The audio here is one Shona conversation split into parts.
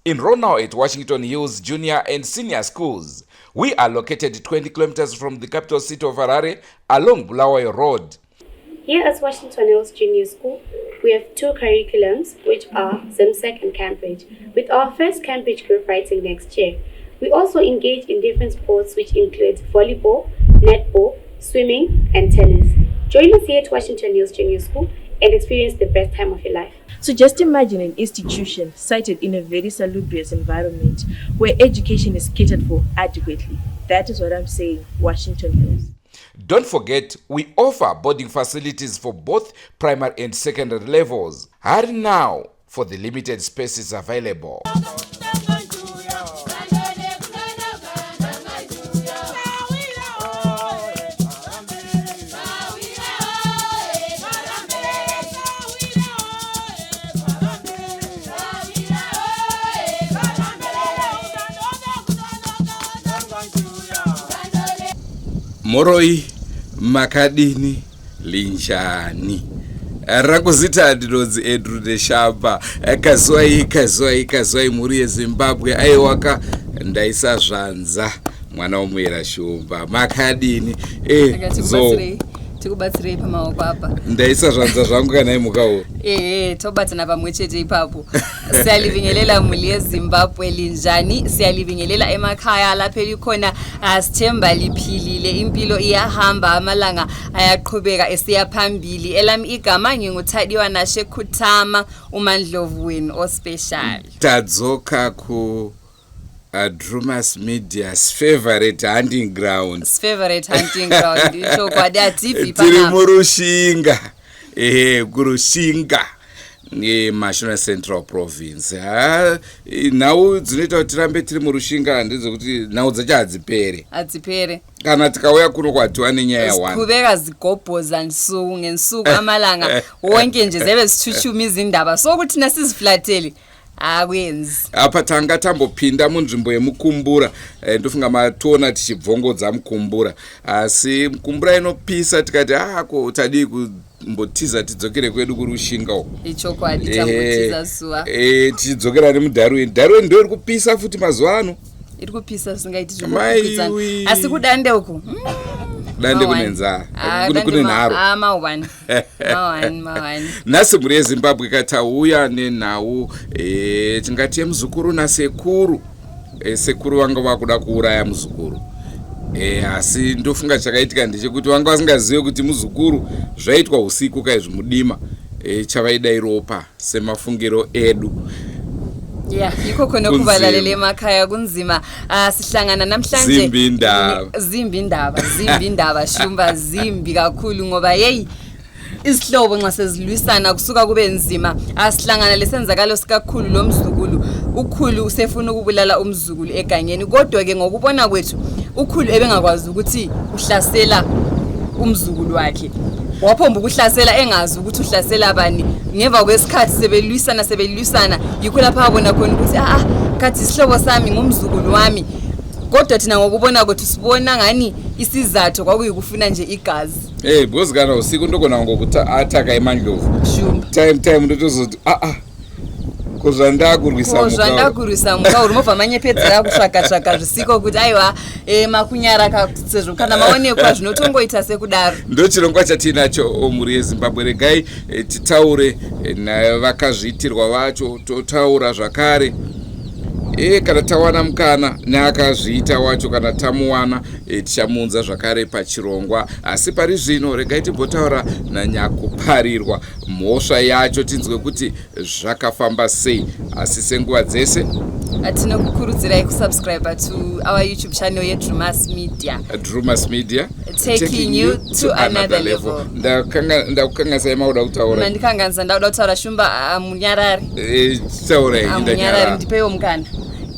Enroll now at Washington Hills Junior and Senior Schools. We are located 20 kilometers from the capital city of Harare along Bulawayo Road. Here at Washington Hills Junior School, we have two curriculums, which are ZIMSEC and Cambridge, with our first Cambridge group writing next year. We also engage in different sports, which include volleyball, netball, swimming, and tennis. Join us here at Washington Hills Junior School and experience the best time of your life. So just imagine an institution sited in a very salubrious environment where education is catered for adequately. That is what I'm saying, Washington Hills. Don't forget, we offer boarding facilities for both primary and secondary levels. Hurry now for the limited spaces available. Moroi makadini linjani rangu zita ndinonzi Andrew Neshamba. Kazwai kazwai kazwai mhuri yeZimbabwe aiwaka ndaisa zvanza mwana womuyera Shumba makadini eh, so tikubatsirei pamaoko apa ndaisa zvanza zvangu kana imhuka uyu ehe tobatana pamwe chete ipapo siyalibingelela mhuri yezimbabwe linjani siyalibingelela emakhaya lapho elikhona ah, sithemba liphilile impilo iyahamba amalanga ayaqhubeka esiya phambili elami igama nginguthadiwa nashe khuthama umandlovu wenu ospecial tadzoka ku uh, Drumas Media's favorite hunting grounds. Favorite hunting ground. Ichokwadi hatibvi Tiri murushinga. Ehe, kurushinga. Mashona Central Province. Ha, nhau dzinoita kuti tirambe tiri murushinga ndedzekuti nhau dzacho hadzipere. Hadzipere. Kana tikauya kuno kwatiwa nenyaya one. Siqhubeka zigobhoza nsuku ngensuku amalanga wonke nje zebe zithuthuma izindaba. So ukuthi nasiziflathele Hakwenzi. Apa tanga tambopinda munzvimbo yemukumbura eh, ndofunga mationa tichibvongodza mukumbura asi mukumbura inopisa tikati ah, ko tadii kumbotiza tidzokere kwedu kurushinga uko Ichokwadi tambotiza zuva. Eh, tichidzokera nemudarwin darwin ndo iri kupisa futi mazuva ano Iri kupisa zvisingaiti zvekukwikwidzana. Maiwi. Asi kudande uku. Mm. Dande Mawani. kune nzara Ah, kune dande kune nharo ah, mawani. Mawani, mawani. Nhasi mhuri yeZimbabwe katauya nenhau e, tingati yemuzukuru nasekuru e, sekuru vanga vakuda kuuraya muzukuru e, asi ndofunga chakaitika ndechekuti vanga vasingazive kuti muzukuru zvaitwa usiku kaizvi mudima e, chavaida iropa semafungiro edu. Ya yikho khona Kunzima. ukubalalele emakhaya kunzima. Ah, sihlangana namhlanje Zimbi indaba. Zimbi indaba, zimbi indaba Shumba zimbi kakhulu ngoba hey isihlobo nxa sezilwisana kusuka kube nzima. Asihlangana lesenzakalo sikakhulu lo mzukulu. Ukhulu usefuna ukubulala umzukulu egangeni kodwa ke ngokubona kwethu ukhulu ebengakwazi ukuthi uhlasela umzukulu wakhe. Waphomba ukuhlasela engazi ukuthi uhlasela bani. Ngemva kwesikhathi sebelwisana sebelwisana yikho lapha abona khona ukuthi ah ah khathi isihlobo sami ngumzukulu wami. Kodwa thina ngokubona kwethu sibona ngani isizathu kwakuyikufuna nje igazi. Hey, because kana usiku ndogona kungokuataka emandlovu. Shumba. Time time ndotozoti ah ah. Ko zvandakurwisa Ko zvandakurwisa muka uri mobva manyepedzera kutsvaga tsvaga zvisiko kuti aiwa e, makunyara ka sezvo kana maonekwa zvinotongoita sekudaro. Ndochirongwa chatiinacho oh, mhuri yeZimbabwe regai eh, titaure eh, navakazviitirwa vacho totaura zvakare e, kana tawana mukana neakazviita wacho kana tamuwana e, tichamuunza zvakare pachirongwa asi pari zvino regai timbotaura nanyakuparirwa mhosva yacho tinzwe kuti zvakafamba sei asi senguva dzese Tinokukurudzirai kusubscribe to our YouTube channel yeDrumas Media. Drumas Media taking you to another level. Ndakukanganisai makuda kutaura. Mandikanganisa ndakuda kutaura Shumba ah, munyarari. Eh, taurai Ah, munyarari ndanyarara. ndipeiwo mukana.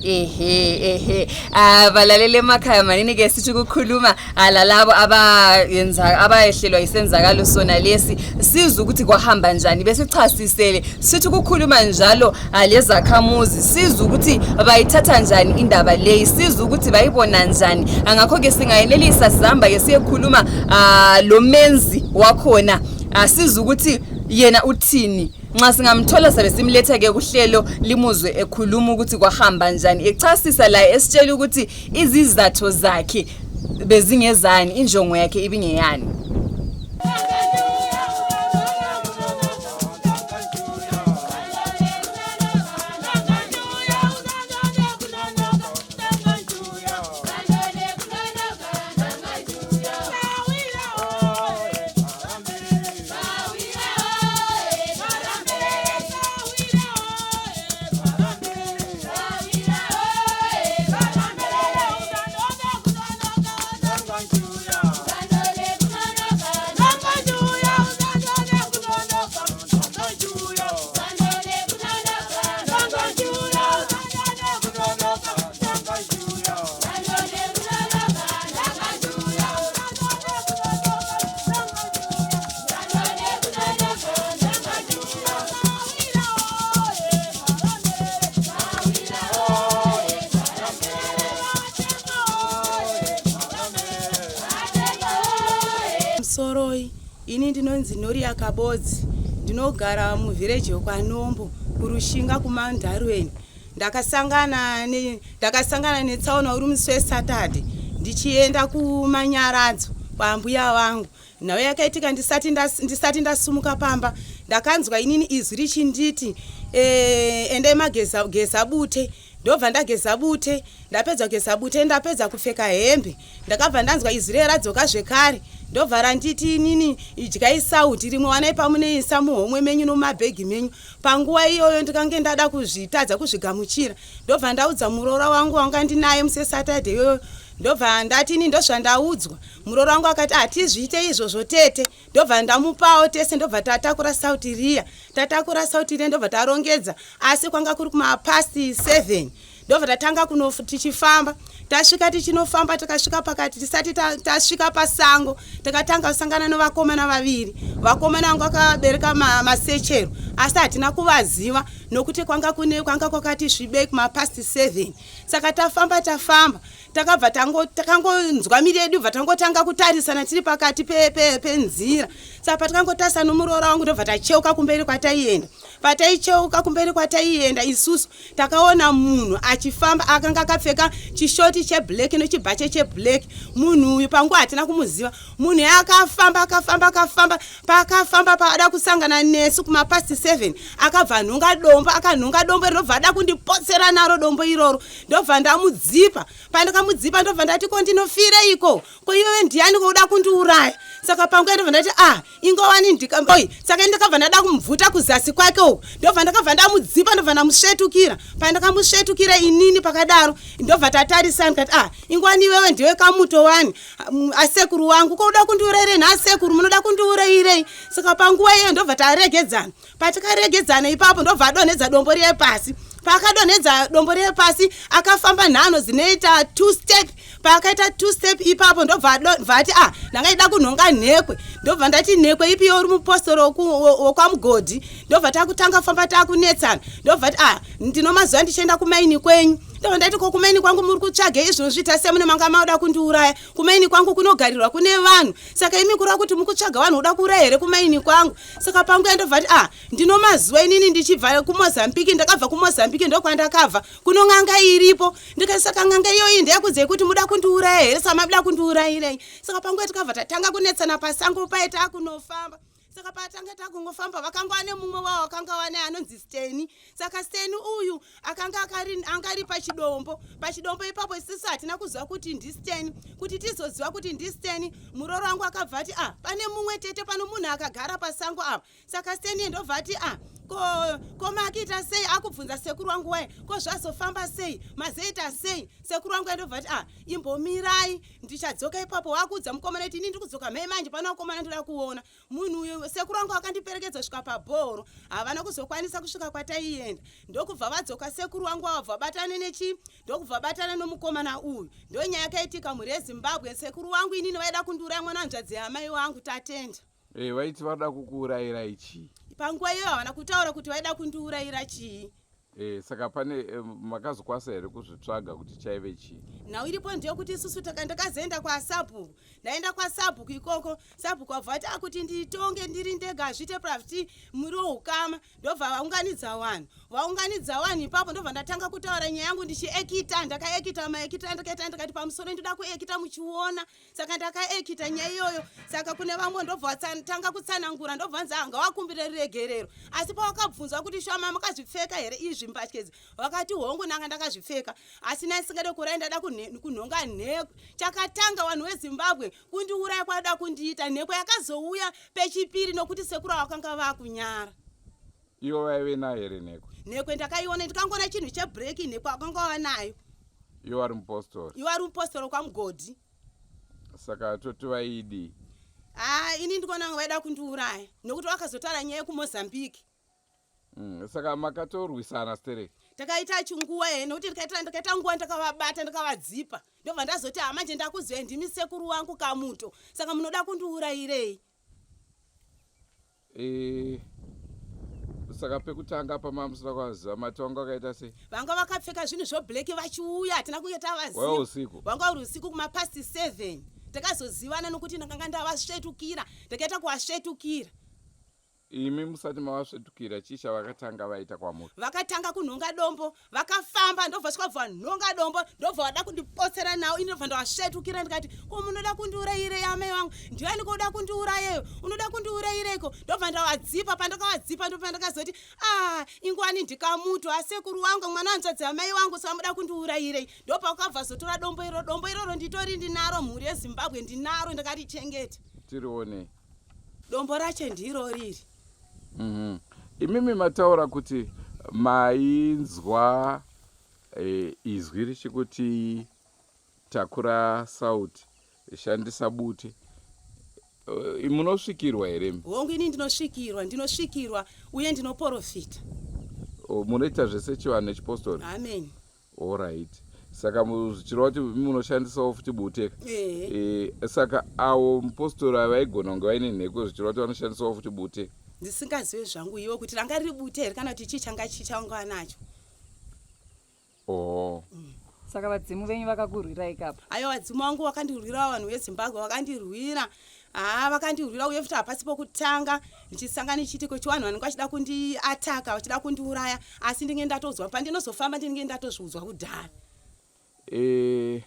Ehe ehe ah balalele emakhaya manini ke sithi ukukhuluma alalabo abayenza abayehlelwa isenzakalo sona lesi sizwe ukuthi kwahamba njani besichasisele sithi ukukhuluma njalo alezakhamuzi sizwe ukuthi bayithatha njani indaba leyi sizwe ukuthi bayibona njani ngakho-ke singayenelisa sihamba ke siyekhuluma lo menzi wakhona sizwe ukuthi yena uthini. Nxa singamthola sabe simletha ke kuhlelo limuzwe ekhuluma ukuthi kwahamba njani, echasisa la esitshela ukuthi izizatho zakhe bezingezani, injongo yakhe ibingeyani. Soroi, ini ndinonzi Noria Kabodzi, ndinogara muvhireji yekwaNombo kuRushinga kuMandarweni. Ndakasangana ne, ndakasangana netsaona uri musi weSaturday ndichienda kumanyaradzo kwambuya vangu. Nhau yakaitika ndisati ndisati ndasumuka pamba ndakanzwa inini izwi richinditi e, endai mageza geza bute ndobva ndageza bute ndapedza kugeza bute ndapedza kupfeka hembe ndakabva ndanzwa izwi riye radzoka zvekare ndobva randiti inini idyai sauti rimwe wanai pamunoisa muhomwe menyu nomumabhegi menyu Panguva iyoyo ndikange ndada kuzvitadza kuzvigamuchira ndobva ndaudza muroora wangu wanga ndinaye musi weSaturday iyoyo ndobva ndati ini ndozvandaudzwa. Muroora wangu akati hatizviite izvozvo tete ndobva ndamupawo tese ndobva tatakura sauti riya. Tatakura sauti riya ndobva tarongedza asi kwanga kuri kumapast 7 ndobva tatanga kuno tichifamba tasvika tichinofamba tikasvika pakati tisati tasvika pasango takatanga kusangana nevakomana vaviri vakomana vangu vakabereka masechero asi hatina kuvaziva nokuti kwanga kune kwanga kwakati svibei kumapast 7 saka tafamba tafamba takabva takangonzwa miri yedu bva tangotanga kutarisana tiri pakati penzira pe, pe saka patikangotarisa nomuroora wangu ndobva tacheuka kumberi kwataienda pataicheuka kumberi kwataienda isusu Takaona munhu achifamba akanga akapfeka chishoti cheblack nechibhache cheblack. Munhu uyu panguva hatina kumuziva. Munhu akafamba akafamba akafamba paakafamba paada kusangana nesu kumapast 7 akabva anhonga dombo akanhonga dombo rinobva ada kundipotsera naro dombo iroro ndobva ndamudzipa pandakamudzipa ndobva ndati ko ndinofireiko ko iwewe ndiani ko uda kundiuraya saka panguva ndobva ndati ah ingowani ndikoi saka ndakabva ndada kumubvuta kuzasi kwake uku ndobva ndakabva ndamudzipa ndobva ndamusvetukira pandakamusvetukira inini pakadaro ndobva tatarisa ndikati ah ingowani iwewe ndiwe kamuto wani asekuru wangu ko uda kundiurayirei nhasekuru munoda kundiurayirei saka panguva iyoyo ndobva taregedzana patikaregedzana ipapo ndobva adonhedza dombo riye pasi paakadonhedza dombo riye pasi akafamba nhanho dzinoita two step paakaita two step ipapo ndobva ati ah ndanga ida kunhonga nhekwe ndobva ndati nhekwe ipi uri mupostori wokwamugodhi ndobva takutanga kufamba takunetsana ndobva ati ah ndinomazuva ndichienda kumaini kwenyu ndobva ndati ko kumaini kwangu muri kutsvage izvozvi tasemune manga mauda kundiuraya kumaini kwangu kunogarirwa kune vanhu saka imi kureva kuti mukutsvaga vanhu uda kuuraya here kumaini kwangu saka pangu yandobva ti ah ndinomazuva inini ndichibva kumozambique ndakabva kumozambique ndokwandakabva kuno n'anga iripo ndikati saka n'anga iyoyi ndeyakudze kuti muda kundiuraya here saka mabuda kundiurayirei saka panguva tikabva tatanga kunetsana pasango paye takunofamba saka patanga takungofamba vakanga vane mumwe wavo vakanga vane anonzi steni saka steni uyu akanga anga ari pachidombo pachidombo ipapo isisu hatina kuziva kuti ndisteni kuti tizoziva kuti ndisteni muroro wangu akabva ati ah pane mumwe tete pano munhu akagara pasango apa saka steni ndobva ati ah ko ko makiita sei akubvunza sekuru wangu waye ko zvazofamba sei mazoita sei sekuru wangu ndobva ati ah imbomirai ndichadzoka ipapo wakuudza mukomana kuti ini ndiri kudzoka mhai manje pana mukomana ndoda kuona munhu uyu sekuru vangu vakandiperekedza kusvika pabhoro havana kuzokwanisa kusvika kwataienda ndokubva vadzoka sekuru vangu vabva vabatana nechi ndokubva vabatana nomukomana uyu ndonyaya yakaitika mhuri yezimbabwe sekuru vangu inini vaida kundiuraya mwana hanzvadzi yamai vangu tatenda Hey, eh, vaiti vada kukuurayirai chii panguva iyoyo havana kutaura kuti vaida kundiurayira chii E, saka pane e, makazokwanisa here kuzvitsvaga kuti chaive chii? Nhau iripo ndeyekuti isusu ndakazoenda kwasabhuku. Ndaenda kwasabhuku ikoko, sabhuku wabva vati akuti nditonge ndiri ndega hazviite pravti muri weukama. Ndobva vaunganidza vanhu. Vaunganidza vanhu ipapo ndobva ndatanga kutaura nyaya yangu ndichiekita. Ndakaekita maekita andakaita ndikati pamusoro ndoda kuekita muchiona. Saka ndakaekita nyaya iyoyo. Saka kune vamwe ndobva vatanga kutsanangura ndobva vanzi anga wakumbire ruregerero. Asi pawakabvunzwa kuti shama makazvipfeka here izvi mbatya idzi, vakati hongu nanga ndakazvipfeka asi ndisingade kuuraya ndada kunhonga nhekwe. Chakatanga vanhu veZimbabwe kundiuraya kwada kundiita nhekwe yakazouya pechipiri nokuti sekuru avo vakanga vakunyara. Ivo vaive nayo here nhekwe? Nhekwe ndakaiona ndikangoona chinhu chebreak nhekwe vakanga vava nayo. Ivo vari mupostori? Ivo vari mupostori kwaMugodhi. Saka toti vaidii? Ah, ini ndikuona vaida kundiuraya nokuti vakazotaura nyaya yekuMozambique. Saka makatorwisana stereki? Takaita chinguva here nokuti ndikaita nguva ndakavabata ndakavadzipa ndobva ndazoti ha manje ndakuzivai ndimi sekuru wangu Kamuto saka munoda kundiurayirei? E, saka pekutanga pamamusina kuvaziva mati vanga vakaita sei? Vanga vakapfeka zvinhu zvoblack vachiuya hatina kunge tavaziva. Usiku? Vanga uri usiku kumapast 7 takazozivana nokuti ndakanga ndavasvetukira ndakaita kuvasvetukira. Imi musati mavasvetukira chii chavakatanga vaita kwamuri? Vakatanga kunhonga dombo, vakafamba ndobva svika bva nhonga dombo ndobva vada kundipotsera nawo ini ndobva ndavasvetukira ndikati ko munoda kundiurayirei amai vangu ndiani koda kundiurayeyo unoda kundiurayireiko ndobva ndavadzipa pandakavadzipa ndopandakazoti ah ingwani ndikamuto asekuru wangu mwana wanzvadzi amai vangu saka muda kundiurayirei ndopakabva zotora dombo iro dombo iroro nditori ndinaro mhuri yeZimbabwe ndinaro ndakarichengeta. Tirionei. Dombo racho ndiro riri. Imimi mataura kuti mainzwa e, izwi richikuti takura sauti shandisa bute e, munosvikirwa here? Hongu, ini ndinosvikirwa, ndinosvikirwa uye ndinoporofita. Munoita zvese chivanhu nechipostori? Amen. Alright. Saka zvichireva kuti munoshandisawo futi bute. E, saka avo mupostori ava vaigona kunge vaine nhekwe zvichireva kuti vanoshandisawo futi bute. Ndisingazive zvangu iwo kuti ranga riri bute here kana kuti chii changa chichangu nacho. Oh. Saka vadzimu venyu vakakurwirai kapa? Aiwa, vadzimu vangu vakandirwira, vanhu veZimbabwe vakandirwira. Haa, vakandirwira uye futi hapasi pokutanga ndichisangana nechiitiko chivanhu vanenge vachida kundiataka vachida kundiuraya asi ndinge ndatozwa pandinozofamba ndinenge ndatozviudzwa kudhara. E,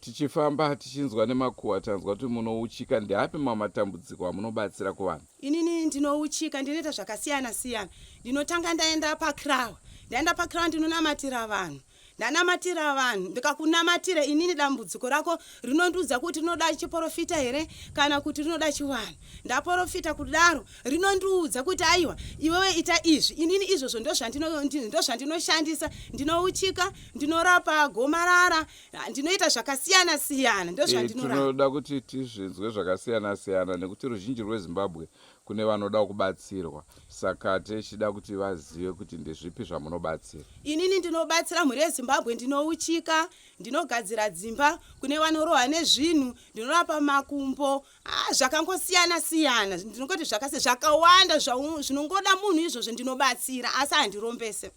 tichifamba tichinzwa nemakuhwa tanzwa kuti munouchika ndeapi mamwe matambudziko amunobatsira kuvanhu? Inini ndinouchika, ndinoita zvakasiyana siyana. Ndinotanga ndaenda pakrawa, ndaenda pakrawa ndinonamatira vanhu, ndanamatira vanhu ndikakunamatira inini dambudziko rako rinondiudza kuti rinoda chiporofita here kana kuti rinoda chivanhu. Ndaporofita kudaro rinondiudza kuti aiwa iwewe ita izvi, inini izvozvo ndozvandinoshandisa. Ndinouchika, ndinorapa gomarara, ndinoita zvakasiyana siyana ndozvandinorapa. Tinoda kuti tizvinzwe zvakasiyana siyana nekuti ruzhinji rweZimbabwe kune vanoda kubatsirwa saka tichida kuti vazive kuti ndezvipi zvamunobatsira. Inini ndinobatsira mhuri yeZimbabwe, ndinouchika, ndinogadzira dzimba kune vanorohwa nezvinhu, ndinorapa makumbo, zvakangosiyana siyana. Ndinongoti zvakasi zvakawanda zvinongoda munhu izvozvo ndinobatsira asi handirombese.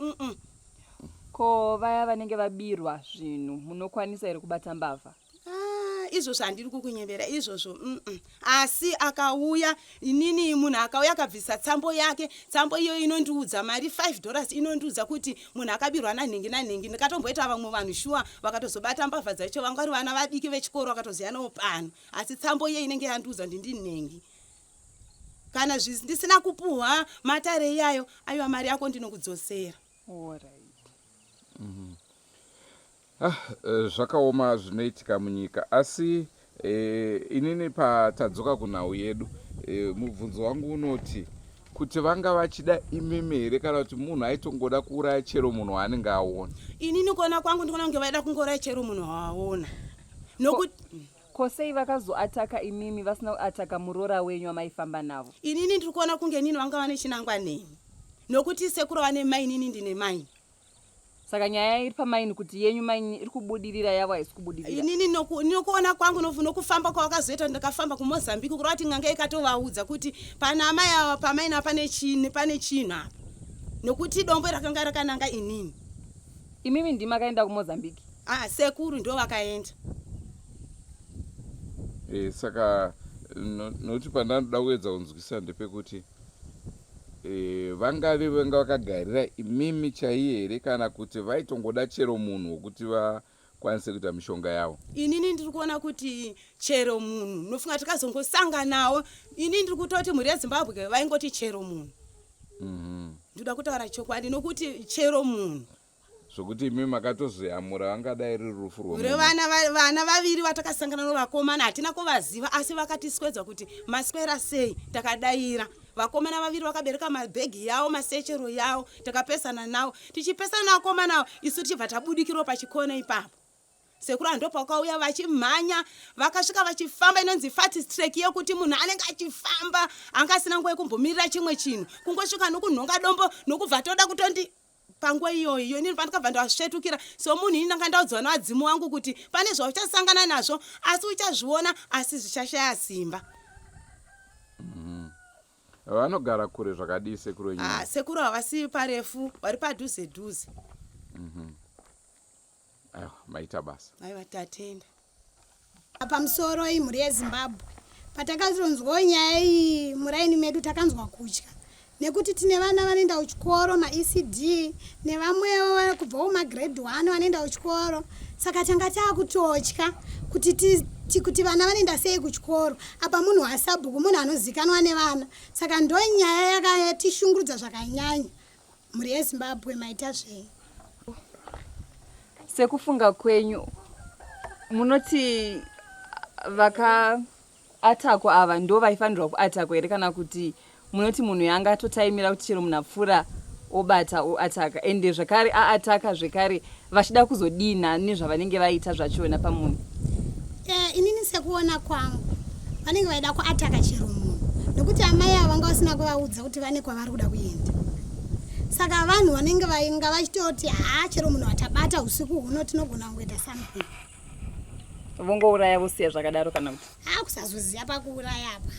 Ko vaya vanenge vabirwa zvinhu munokwanisa here kubata mbavha? Izvozvo handiri kukunyembera izvozvo. Asi akauya inini munhu akauya akabvisa tsambo yake, tsambo iyoyo inondiudza mari $5 inondiudza kuti munhu akabirwa nanhingi nanhingi. Ndikatomboita vamwe vanhu shuwa vakatozobata mbavha dzacho vanga vari vana vadiki vechikoro vakatoziya navo pano asi tsambo iye inenge yandiudza kuti ndinhingi. Kana ndisina kupuhwa matare iyayo aiwa mari yako ndinokudzosera. Alright. Ah, zvakaoma zvinoitika munyika asi inini patadzoka kunhau yedu mubvunzo wangu unoti kuti vanga vachida imimi here kana kuti munhu aitongoda kuuraya chero munhu waanenge aona? Inini kuona kwangu ndikuona kunge vaida kungouraya chero munhu waaona nokuti Ko sei vakazoataka imimi vasina kuataka muroora wenyu wamaifamba navo? Inini ndiri kuona kunge inini vanga vane chinangwa neni nokuti sekuru vane maini ini ndine maini. Saka nyaya iri pamaini kuti yenyu maini iri kubudirira yavo haisi kubudirira. Inini nokuona kwangu nokufamba kwavakazoita ndakafamba kuMozambique kureva kuti n'anga ikatovaudza kuti pana amai ava pamaini apa pane chinhu apa. Nokuti dombo rakanga rakananga inini. Imimi ndimi makaenda kuMozambique? Ah, sekuru ndo vakaenda. E, saka nokuti pandanoda kuedza kunzwisisa ndepekuti e, vangave vanga vakagarira imimi chaiye here kana kuti vaitongoda chero munhu wokuti vakwanise kuita mishonga yavo? Inini ndiri kuona kuti chero munhu, nofunga tikazongosanganawo. Ini ndiri kutoti mhuri yeZimbabwe vaingoti chero munhu. Ndoda kutaura chokwadi nokuti chero munhu. Zvokuti imi makatozoyamura vangadai riri rufu rwemunhu. Vana vana vaviri vatakasangana navo vakomana hatina kuvaziva asi vakatiswedza kuti maswera sei, takadaira. Vakomana vaviri vakabereka mabhegi yavo, masechero yavo, takapesana navo. Tichipesana navakomana avo isu tichibva tabudikirawo pachikona ipapo. Sekuru ava ndopakauya vachimhanya vakasvika vachifamba inonzi fast track yekuti munhu anenge achifamba anga asina nguva yekumbomirira chimwe chinhu, kungosvika nokunhonga dombo nokubva toda kutondi panguva iyoyo iyo inini pandakabva ndasvetukira somunhu ini ndanga ndaudzwa nevadzimu vangu kuti pane zvauchasangana nazvo asi uchazviona asi zvichashaya simba. Vanogara kure zvakadii sekuru wenyu? Ah, sekuru havasi parefu, vari padhuze dhuze. Aiwa, maita basa. Aiwa, tatenda. Pamusoro imhuri yeZimbabwe. Patakatonzwawo nyaya iyi muraini medu takanzwa kutya nekuti tine vana vanoenda kuchikoro maECD nevamwewo kubva kumagrade 1 vanoenda kuchikoro, saka tanga taakutotya kuti kuti vana vanoenda sei kuchikoro. Apa munhu wasabhuku munhu anozikanwa nevana, saka ndo nyaya yakatishungurudza zvakanyanya. Mhuri yeZimbabwe, maita zvenyu. Sekufunga kwenyu munoti vakaatakwa ava ndo vaifanirwa kuatakwa here, kana kuti munoti munhu yanga atotaimira kuti chero munhu apfuura obata oataka, ende zvakare aataka zvekare vachida kuzodina nezvavanenge vaita zvachona pamunhu? Inini sekuona kwangu vanenge vaida kuataka chero munhu, nekuti amai ava vanga vasina kuvaudza kuti vane kwavari kuda kuenda, saka vanhu vanenge vainga vachitoti haa, chero munhu atabata usiku huno tinogona kungoita something. Vongouraya vosiya zvakadaro, kana kuti? Haa, kusazoziva pakuuraya apa.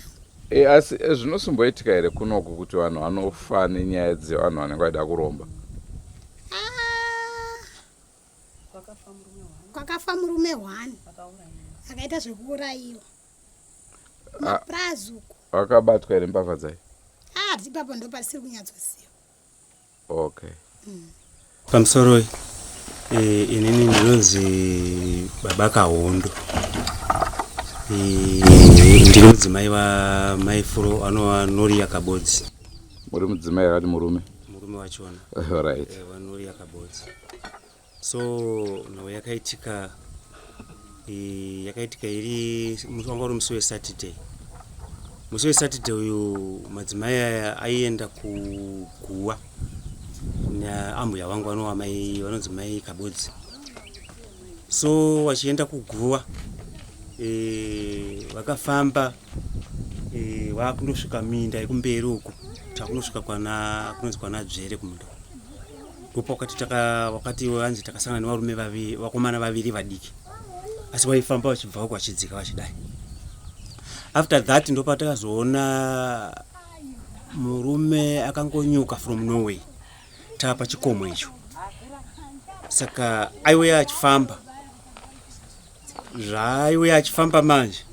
E, asi zvinosomboitika here kunoku kuti vanhu vanofa nenyaya dzevanhu vanenge vaida kuromba? Ah, kwakafa murume one akaita zvekuurayiwa mapurazi uko. Vakabatwa here mbavha dzai? Ah, ipapo ndo pasiri kunyatsoziva. Okay. Pamusoro, inini ndinonzi Baba Kahondo. Ndiri mudzimai waMai Furo anova Noria Kabodzi. Muri mudzimai akati murume? Murume wachona. Alright. WaNoria Kabodzi. So nhau yakaitika yakaitika iri wanga uri musi weSaturday. Musi weSaturday uyu madzimai aya aienda kuguwa naambuya vangu vanova mai vanonzi Mai Kabodzi. So vachienda kuguwa vakafamba vakundosvika minda yekumberi uku, takunosvika kwana kunonzi kwana Dzvere kumunda ndopa wakati taka wakati vanzi takasangana nevarume vaviri, vakomana vaviri vadiki, asi vaifamba vachibva uko vachidzika vachidai. After that ndopa takazoona murume akangonyuka from Norway taa pachikomo icho. Saka aiuya achifamba, zvaaiuya achifamba manje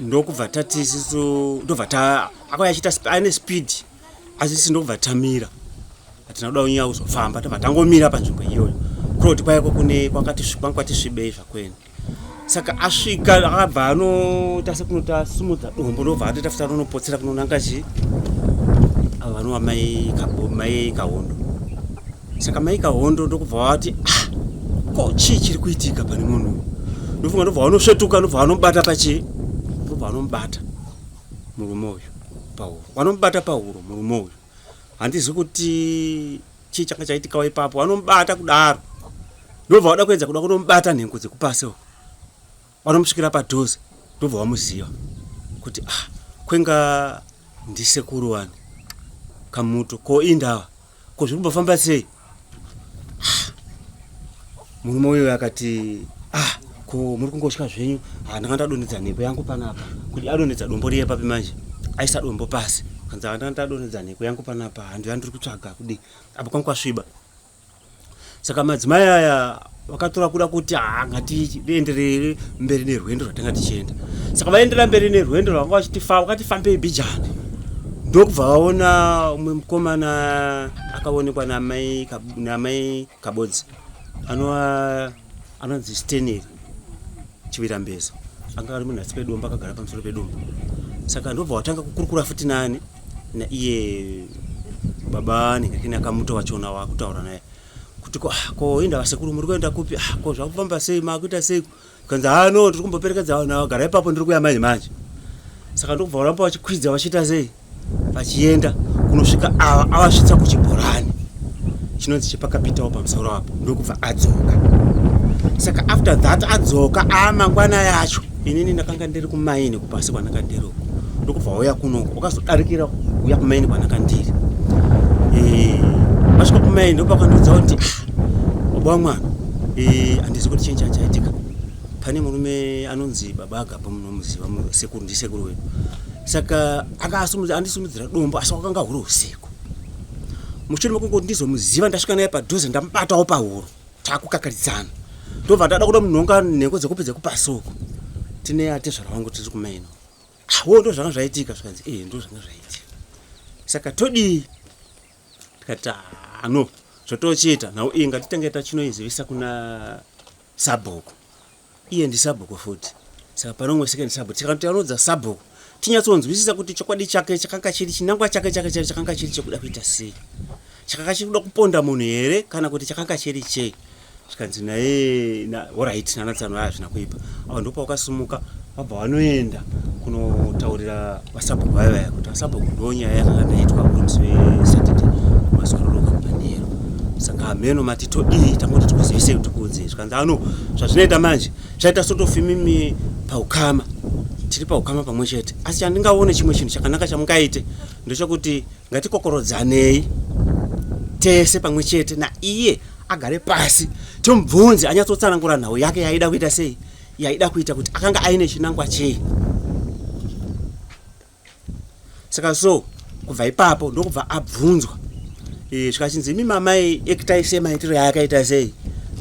ndokubva tati isisu ndobva ta akauya achiita aine speed, asi isi ndokubva tamira, hatina kuda kunyanya kuzofamba, tobva tangomira panzvimbo iyoyo kuroti kwaiko kune kwakati kwanga kwati svibei zvakwene. Saka asvika akabva anoita sekunota simudza dombo, ndobva atoita futi anonopotsera kunonanga chi ava vanova mai Mai Kahondo. Saka Mai Kahondo ndokubva vati, ah, ko chii chiri kuitika pane munhu uyu? Ndofunga ndobva vanosvetuka, ndobva vanomubata pachi, ndobva vanomubata murume uyu pahuro, vanomubata pahuro murume uyu. Handizi kuti chii changa chaitikawo ipapo. Vanomubata kudaro, ndobva vada kuedza kuda kunomubata nhengo dzekupasi uko, vanomusvikira padhuze, ndobva vamuziva kuti ah, kwenga ndisekuru wani Kamuto, ko indawa, ko zviri kumbofamba sei? Ah, murume uyu akati, ah, ko muri kungotya zvenyu? Ah, ndanga ndadonhedza nhengo yangu panapa. Kuti adonhedza dombo riye papi manje, aisa dombo pasi. Kanzi handa ndadonhedza nheko yangu panapa handiyo yandiri kutsvaga kudii apo kwangu kwasviba. Saka madzimai aya vakatora kuda kuti haa ngatienderere mberi nerwendo rwatanga tichienda. Saka vaendera mberi nerwendo rwavanga vachiti vakati fambei bhijana ndokubva vaona umwe mukomana akaonekwa namai namai Kabodzi anova anonzi Stanley Chivirambeza anga ari munhasi pedombo akagara pamusoro pedombo saka ndobva watanga kukurukura futi nani naiye baba nengekeni akamuta wachona wakutaura naye kuti ko ah, ko inda vasekuru muri kuenda kupi ah, ko zvakufamba sei makuita sei kanzi haa no ndiri kumboperekedza vanhu ava gara ipapo ndiri kuya manje manje saka ndokubva varamba vachikwidza vachiita sei vachienda kunosvika ava avasvitsa kuchibhorani chinonzi chepakapitawo pamusoro apo ndokubva adzoka saka after that adzoka amangwana yacho inini ndakanga ndiri kumaini kupasi kwandanga ndiri uko ndokubva wauya kunoko wakazodarikira uya kumaini kwandanga ndiri eh, vasvika kumaini ndopakandiudza kuti ah, baba wamwana eh, handizi kuti chinyi chachaitika pane murume anonzi baba agaba munomuziva sekuru ndisekuru wedu saka anga andisimudzira dombo asi wakanga huri usiku mushure mekungoti ndizomuziva ndasvika naye padhuze ndamubatawo pahuro takukakaridzana ndobva ndada kuda munhonga nhengo dzekupi dzekupasi uku tine atezvara vangu tiri kumaino ah, wo ndo zvanga zvaitika zvikanzi ee ndo zvanga zvaitika saka todii tikati ah, no zvotochiita nhau iyi ngatitenge tachinoizivisa kuna sabhuku iye ndisabhuku futi saka pane umwe second sabhuku saka tinoudza sabhuku tinyatsonzwisisa kuti chokwadi chake chakanga chiri chinangwa chake chake chake chakanga chiri chekuda kuita sei chakanga chiri kuda kuponda munhu here kana kuti chakanga chiri chei zvikanzi naye orit nana tsano aya hazvina kuipa ava ndopa wakasimuka vabva vanoenda kunotaurira vasabhuku vaya vaya kuti vasabhuku ndo nyaya yakanga ndaitwa kuri musi wesaturday maswero kumanheru saka hameno mati todii tangoti tikuzivisei kuti tikuudzei zvikanzi ano zvazvinoita manje zvaita sort of imimi paukama tiri paukama pamwe chete asi chandingaone chimwe chinhu chakanaka chamungaite ndechekuti ngatikokorodzanei tese pamwe chete naiye agare pasi tomubvunze anyatsotsanangura nhau yake yaida kuita sei yaida kuita kuti akanga aine chinangwa chei saka so kubva ipapo ndokubva abvunzwa e, zvikachinzi imi mamai ekitai semaitiro yaakaita sei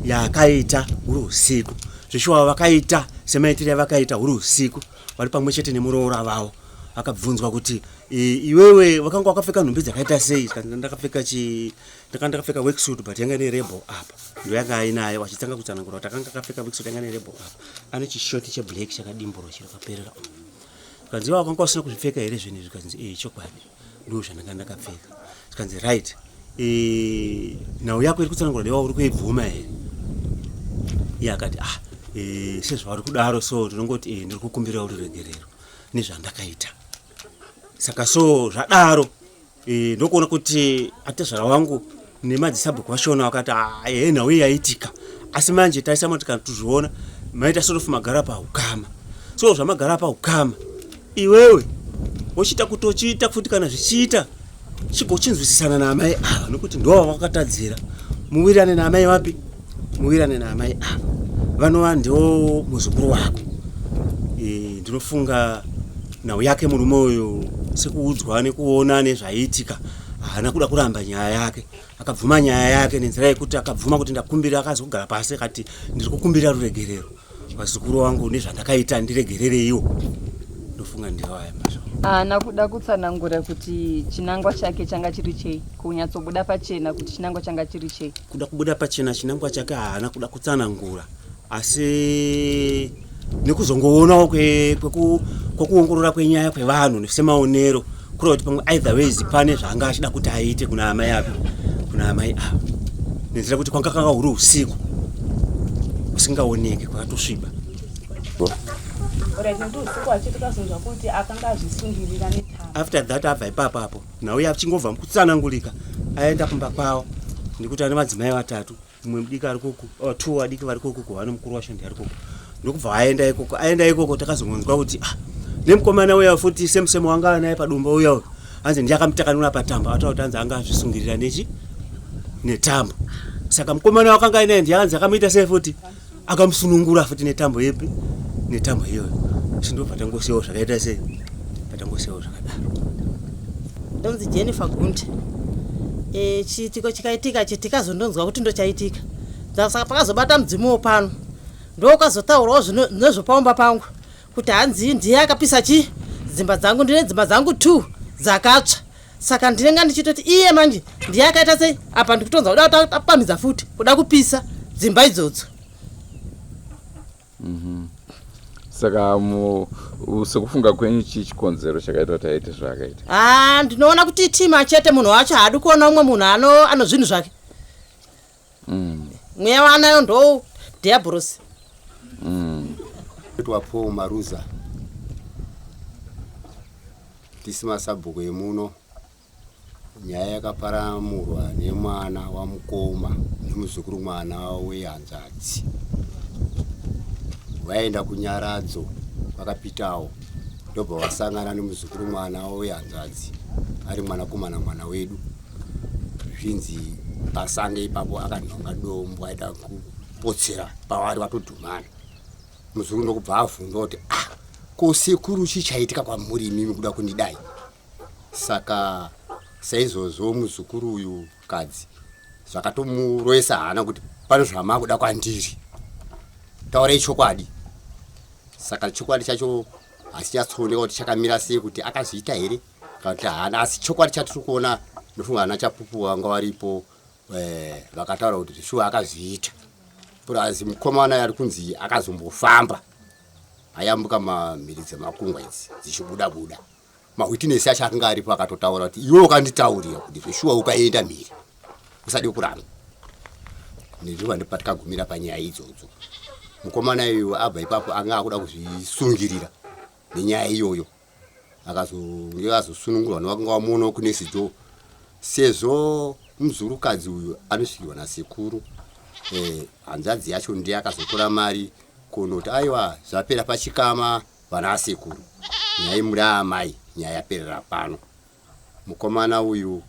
yaakaita huri usiku zveshuwa vakaita semaitiro yavakaita huri usiku vari pamwe chete nemuroora vavo akabvunzwa kuti e, iwewe wakanga wakapfeka nhumbi dzakaita sei ndakapfeka chi ndakanga ndakapfeka worksuit but yanga ine rebel apa ndoyanga ainayo achitanga kutsanangura kuti akanga akapfeka worksuit yanga ine rebel apa ane chishoti cheblack chakadimburwa chirakaperera zvikanzi iwe wakanga usina kuzvipfeka here zvinhu izvi zvikanzi ee chokwadi ndo zvandanga ndakapfeka zvikanzi right e, nhau yako iri kutsanangura dewa uri kuibvuma here iye akati ah e, sezvauri kudaro so ndinongoti e, ndiri kukumbira ruregerero nezvandakaita saka so zvadaro e, ndokuona kuti atezvara wangu nemadzisabhuku vashona vakati ah, ehe nhau iyi yaitika asi manje taisama tikatuzviona maita sort of magara paukama so zvamagara paukama iwewe wochiita kuti uchiita futi kana zvichiita chigochinzwisisana naamai ava nokuti ndova vakatadzira muwirane naamai vapi muwirane naamai ava vanova ndiwo muzukuru wako e, ndinofunga nhau yake murume uyu sekuudzwa nekuona nezvaiitika haana kuda kuramba nyaya yake akabvuma nyaya yake nenzira yekuti akabvuma kuti ndakumbira akazogara pasi akati ndiri kukumbira ruregerero vazukuru vangu nezvandakaita ndiregerereiwo ndofunga ndiwo aya mashoko haana kuda kutsanangura kuti chinangwa chake changa chiri chei kunyatsobuda pachena kuti chinangwa changa chiri chei kuda kubuda pachena chinangwa chake haana kuda kutsanangura asi nekuzongoonawo kwekuongorora kwenyaya kwevanhu semaonero kureva kuti pamwe either ways pane zvaanga achida kuti aite kuna amai api kuna amai ava nenzira kuti kwanga kanga huri usiku usingaoneke kwakatosviba after that abva ipapo apo nhau achingobva mukutsanangurika aenda kumba kwavo nekuti ane madzimai vatatu mumwe mudiki ari koko oh, two vadiki vari koko kuhwani mukuru wacho ndiari koko ndokubva aenda ikoko aenda ikoko takazongonzwa kuti ah, nemukomana uya futi same same wanga anaye padumba uya uyu hanzi ndiye akamutakanura patambo ataura kuti hanzi anga azvisungirira nechi netambo saka mukomana wakanga ainaye ndiye hanzi akamuita sei futi akamusunungura futi netambo yepi netambo iyoyo isu ndobva tangosiyawo zvakaita sei patangosiyawo zvakadaro. Ndonzi Jennifer Gundi. E, chiitiko chikaitika ichi tikazondonzwa kuti ndochaitika. Saka pakazobata mudzimuwo pano ndokazotaurawo nezvepaumba pangu kuti hanzi ndiye akapisa chi dzimba dzangu ndine dzimba dzangu two dzakatsva saka ndinenge ndichitoti iye manje ndiye akaita sei apa ndikutonzwa kuda tapamhidza futi kuda kupisa dzimba idzodzo. Saka sekufunga kwenyu chii chikonzero chakaita kuti aite zvaakaita? Haa, ndinoona kuti itima chete. Munhu wacho haadi kuona umwe munhu ano zvinhu zvake. Mweya waanayo ndo dhiabhorosi. Itwa Paul Maruza, tisi masabhuku emuno. Nyaya yakaparamurwa nemwana wamukoma nemuzukuru mwana wehanzvadzi. Vaenda kunyaradzo kwakapitawo, ndobva vasangana nemuzukuru mwana wehanzvadzi ari mwanakomana mwana wedu. Zvinzi pasange ipapo akanhonga dombo aida kupotsera pavari vatodhumana. Muzukuru ndokubva avhunza kuti, ah, ko sekuru chii chaitika kwamuri imimi kuda kundidai? Saka saizvozvo muzukuru uyu kadzi zvakatomuroesa hana kuti pane zvamakuda kwandiri, taurai chokwadi. Saka chokwadi chacho hachinyatsooneka kuti chakamira sei, kuti akazviita here kana kuti haana, asi chokwadi chatiri kuona ndofunga ana chapupu vanga varipo vakataura kuti shuwa akazviita. Plus mukomana ari kunzi akazombofamba ayambuka mamhiri dzemakungwa idzi dzichibuda buda, mahwitinesi acho akanga aripo akatotaura kuti iwe ukanditaurira kuti zveshuwa ukaenda mhiri usade kuramba. Nezviva ndipo patikagumira panyaya idzodzo. Mukomana iyoyo abva ipapo anga akuda kuzvisungirira nenyaya iyoyo, akazonge azosunungurwa nevakanga vamuonawo kunesijo, sezvo muzurukadzi uyu anosvikirwa nasekuru. Hanzvadzi yacho ndiye akazotora mari kunoti aiwa, zvapera pachikama vana asekuru, nyaya muri amai, nyaya yaperera pano. Mukomana uyu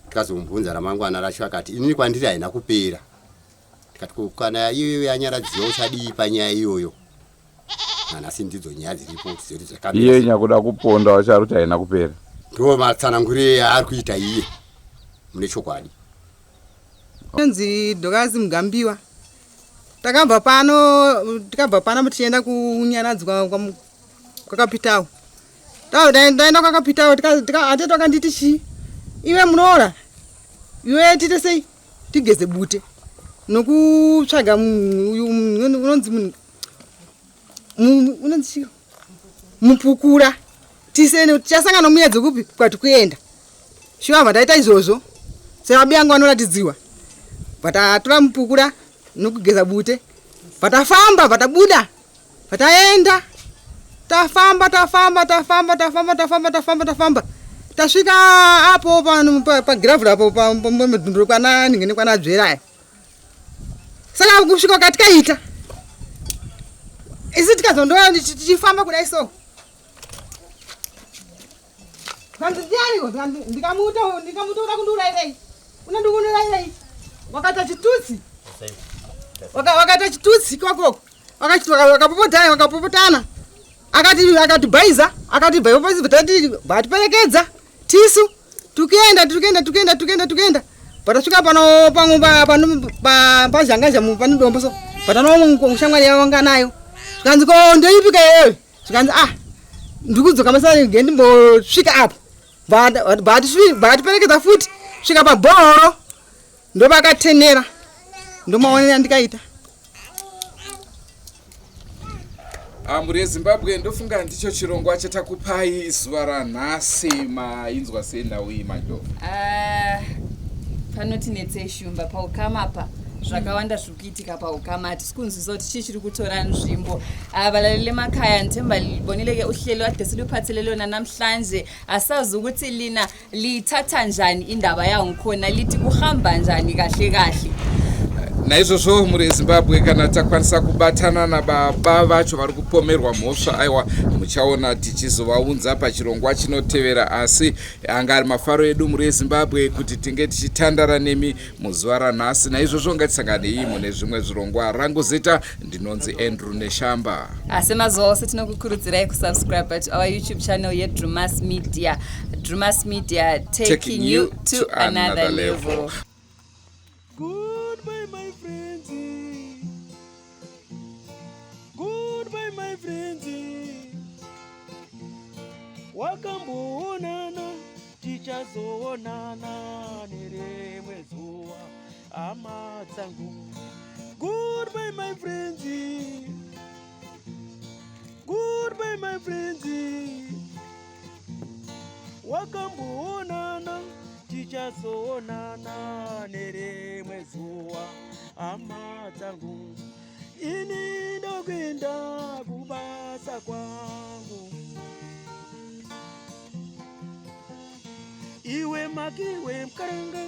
tikazomubvunza ramangwana racho akati inini kwandiri haina kupera. Tikati ko kana iyoyo yanyaradziwa uchadii panyaya iyoyo? Nanhasi ndidzo nyaya dziripo kuti zedu dzakamira. Iye nyakuda kuponda wacho ari kuti haina kupera. Ndo matsanangurire aari kuita iye mune chokwadi. Inonzi Dhokazi Mugambiwa. Takabva pano, tikabva pano tichienda kunyaradzwa kwakapitawo. Ndaenda kwakapitawo, atete akanditi chii, iwe munoora iwe, tiite sei, tigeze bute nokutsvaga uyu unonzi unonzi chii, mupukura, tisene tichasangana nomuedzo kupi kwati kuenda. Shuwa bva taita izvozvo sevabi yangu vanoratidziwa, bva tatora mupukura nokugeza bute, bva tafamba, bva tabuda, bva taenda, tafamba, tafamba, tafamba, tafamba, tafamba, tafamba, tafamba, tasvika apo pagiravhura apo pamudhunduro kwana ningene kwana dzveraya. Saka kusvika kwatikaita isi tikazondoa tichifamba kudai so, kanzi ndianiko? Ndikamuta, ndikamuta, uda kundiurayirei? Unondiurayirei? Wakaita chitutsi, wakaita chitutsi ikokoko, wakapopotana, wakapopotana, akati akatibhaiza, akati batiperekedza tisu tukienda, tukienda, tukienda, tukienda, tukienda, patasvika pano pamwe pano pazhangazha pane dombo so, patano shamwari yavo wanga nayo, zvikanzi ko ndoipika iyoyo? Zvikanzi ah, ndikudzoka masana ge ndimbosvika apo. Batiperekedza futi svika pabhoro, ndovakatenera, ndomaonera ndikaita. Ah, mhuri yeZimbabwe, ndofunga ndicho chirongwa chatakupai zuva ranhasi. Mainzwa senhau iyi, Mandlovu? Ah, panotinetsei Shumba paukama pa zvakawanda zviri kuitika paukama, hatisi kunzwisa kuti chii chiri kutora nzvimbo. Ah, balaleli emakhaya, ngithemba libonile-ke uhlelo ade siluphathele lona namhlanje. Asazi ukuthi lina liyithatha njani indaba yangikhona, lithi kuhamba njani kahle kahle. Naizvozvo mhuri yeZimbabwe, kana takwanisa kubatana nababa vacho vari kupomerwa mhosva, aiwa, muchaona tichizovaunza pachirongwa chinotevera. Asi anga ari mafaro edu, mhuri yeZimbabwe, kuti tinge tichitandara nemi muzuva ranhasi. Naizvozvo ngatisanganei mune zvimwe zvirongwa. Rangu zita ndinonzi Andrew Neshamba. Asi mazuva ose tinokukurudzirai kusubscribe to our YouTube channel yeDrumas Media. Drumas Media, taking you to another level. Goodbye, my friends. Goodbye, my friends. Wakamboonana, tichazoonana nerimwe zuva, hama dzangu. Goodbye, my friends. Goodbye, my friends. Wakamboonana, tichazoonana nerimwe zuva, hama dzangu. Ini ndokuenda kubasa kwangu. Iwe makiwe mukaranga.